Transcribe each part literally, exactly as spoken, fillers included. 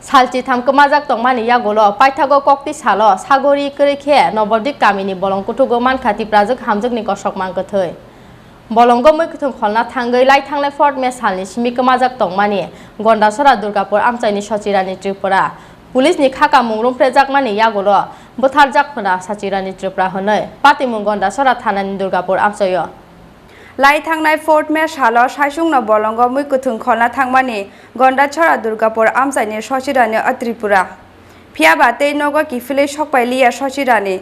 Sal chitham kwmajak tongmani yagulo paithago kokti salo sagori kwrwi khe Nobodip kamini bolong kuthugo mankha Tiprajwk hamjwkni kosok mangkwthwi. Bolongo muikwthwng kholna thangwi lai thangnai fourth May salni simi kwmajak tongmani Gondasora Durgapur amchaini Sochirani Tripura. Police ni khaka mungrum phrejakmani yagulo bwtharjak hwna Sochirani Tripura hwnwi patimung Gondasora thanani Durgapur amchaio. Lai thangnai fourth May salo saisungno bolongo muikwthwng kholna thangmani Gondasora Durgapur amchaini Sochirani o Tripura. Phiyaba tei nogo kiphilwi sokpai liya Sochirani.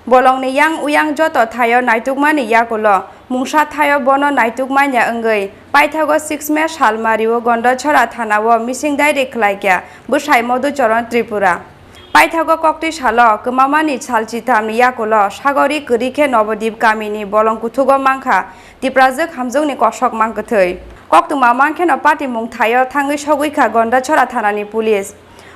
Bolongni yang uyang joto thaio naitukmani yakulo mungsa thaio bono naituk manya wngwi paithago six May salmario Gondasora thanao missing diary khlaikha bwsai Madhucharan Tripura. Paithago koktwi salo kwmamani sal chithamni yakulo sagori kwrwi khe Nobodip kamini bolong kuthugo mankha Tiprajwk hamjwkni kosok mangkwthwi. Koktwma mankheno patimung thaio thangwi sogwi kha Gondasora thanani police.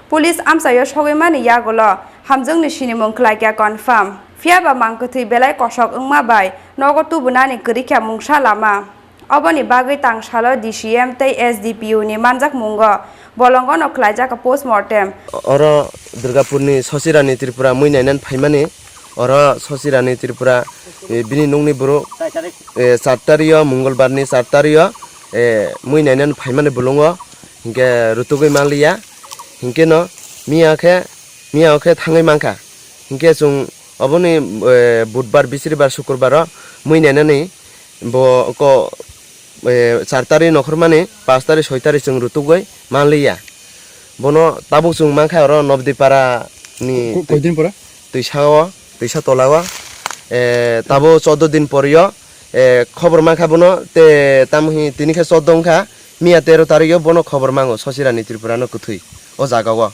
Police amchaio sogwimani yagulo hamjwkni sinimung khlaikha confirm. Phiyaba mangkwthwi belai kosok wngma bai nogo tubunani kwrwikha mungsa lama. Oboni bagwi tangsalo D C M tei S D P O ni manjakmungo bolongono khlaijak postmortem. Oro Durgapurni Sochirani Tripura mui nainani phaimani, oro Sochirani Tripura, eh, bini nungni borok, eh, char tario, Mongolbarni char tario, eh, mui nainani phaimani bolongo. Hinkhe rutugwi manliya, hinkhe no miya khe, miya o khe thangwi mankha. Hinkhe chwng oboni, eh, budbar, bisribar, sukrubaro mui nainani bo ko, eh, char tari nokhormani, panch tari, soi tari chwng rutugwi manliya. Bono tabuk chwng mankha oro Nobdipara ni ko-, koidin pore? Twisa o, twisa tola o, eh, tabo chordo din poryo, eh, khobor mankha bono, te tamo hi tini khe chordo wngkha, miya tero tarikh o bono khobor mango Sochirani Tripura no kwthwi o jaga o.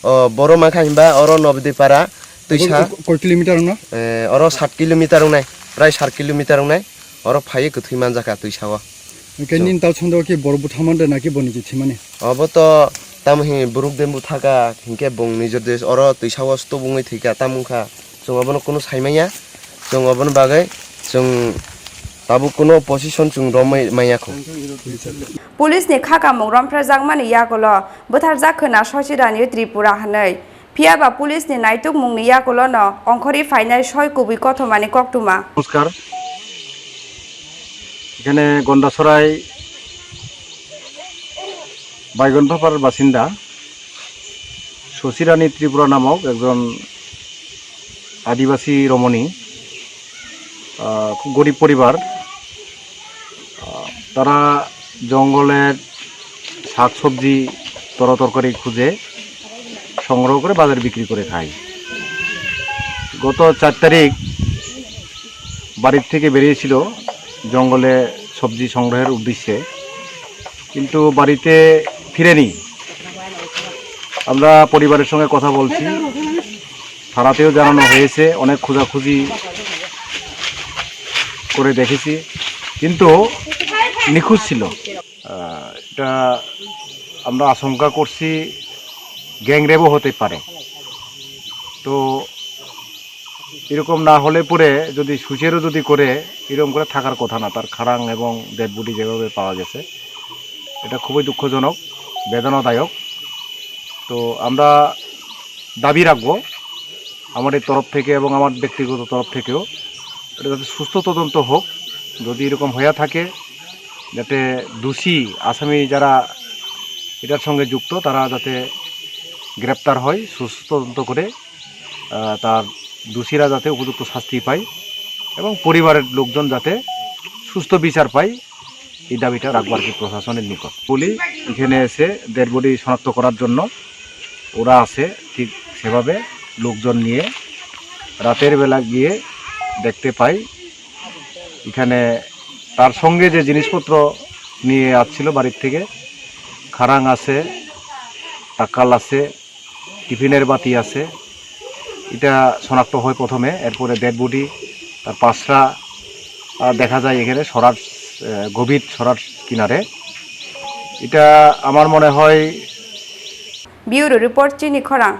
O, boro mankha hinba oro Nobdipara twisa. Ko-, ko-, koi kilometer wngno? Eh, oro sat kilometer wngnai, prai sat kilometer wngnai, oro phaiwi kwthwi manjakha twisa o. Hwnkhe nini tal sando khe boro buthamani de naki bo niji thwimani? Obo to tamo hi borok de buthaka, hinkhe bong nijor de oro twisa o stop wngwi thwikha, tamo wngkha. Chwng obono kunu sai manya, chwng obono bagwi chwng tabuk kunu position chwng romwi manya kho. Police ni khakamung romphrejakmani yagulo bwtharjak khwna Sochirani Tripura hwnwi. Phiyaba police ni naitukmungni yagulono ongkhorwi phainai soi kubui kothomani koktwma. নমস্কার। এখানে গন্ডাছড়ায় বাইগনপাপার বাসিন্দা শশীরানী ত্রিপুরা নামক একজন আদিবাসী রমণী, আহ, খুব গরিব পরিবার। আহ, তারা জঙ্গলের শাকসবজি, তরতরকারি খুঁজে সংগ্রহ করে বাজারে বিক্রি করে খায়। গত চার তারিখ বাড়ির থেকে বেরিয়েছিল জঙ্গলে সবজি সংগ্রহের উদ্দেশ্যে, কিন্তু বাড়িতে ফিরেনি। আমরা পরিবারের সঙ্গে কথা বলছি, থানাতেও জানানো হয়েছে, অনেক খোঁজাখুঁজি করে দেখেছি, কিন্তু নিখোঁজ ছিল। আহ, এটা আমরা আশঙ্কা করছি গ্যাং রেপও হতে পারে। তো এরকম না হলে পরে যদি সুইসাইডও যদি করে, এরকম করে থাকার কথা না, তার খারাং এবং ডেড বডি যেভাবে পাওয়া গেছে, এটা খুবই দুঃখজনক, বেদনাদায়ক। তো আমরা দাবি রাখবো আমাদের তরফ থেকে এবং আমার ব্যক্তিগত তরফ থেকেও এটা যাতে সুস্থ তদন্ত হোক। যদি এরকম হয়ে থাকে, যাতে দোষী আসামি যারা এটার সঙ্গে যুক্ত, তারা যাতে গ্রেপ্তার হয়, সুস্থ তদন্ত করে, আহ, তার দোষীরা যাতে উপযুক্ত শাস্তি পায় এবং পরিবারের লোকজন যাতে সুস্থ বিচার পায়, এই দাবিটা রাখবো আর কি প্রশাসনের নিকট। বলি, এখানে এসে ডেড বডি শনাক্ত করার জন্য ওরা আছে, ঠিক সেভাবে লোকজন নিয়ে রাতের বেলা গিয়ে দেখতে পাই এখানে তার সঙ্গে যে জিনিসপত্র নিয়ে আসছিল বাড়ির থেকে, খারাং আছে, টাকাল আছে, টিফিনের বাটি আছে, এটা শনাক্ত হয় প্রথমে। এরপরে ডেড বডি, তার পাশরা, আহ, দেখা যায় এখানে সরার, আহ, গভীর সরার কিনারে। এটা আমার মনে হয় Bureau report, Chini Khorang.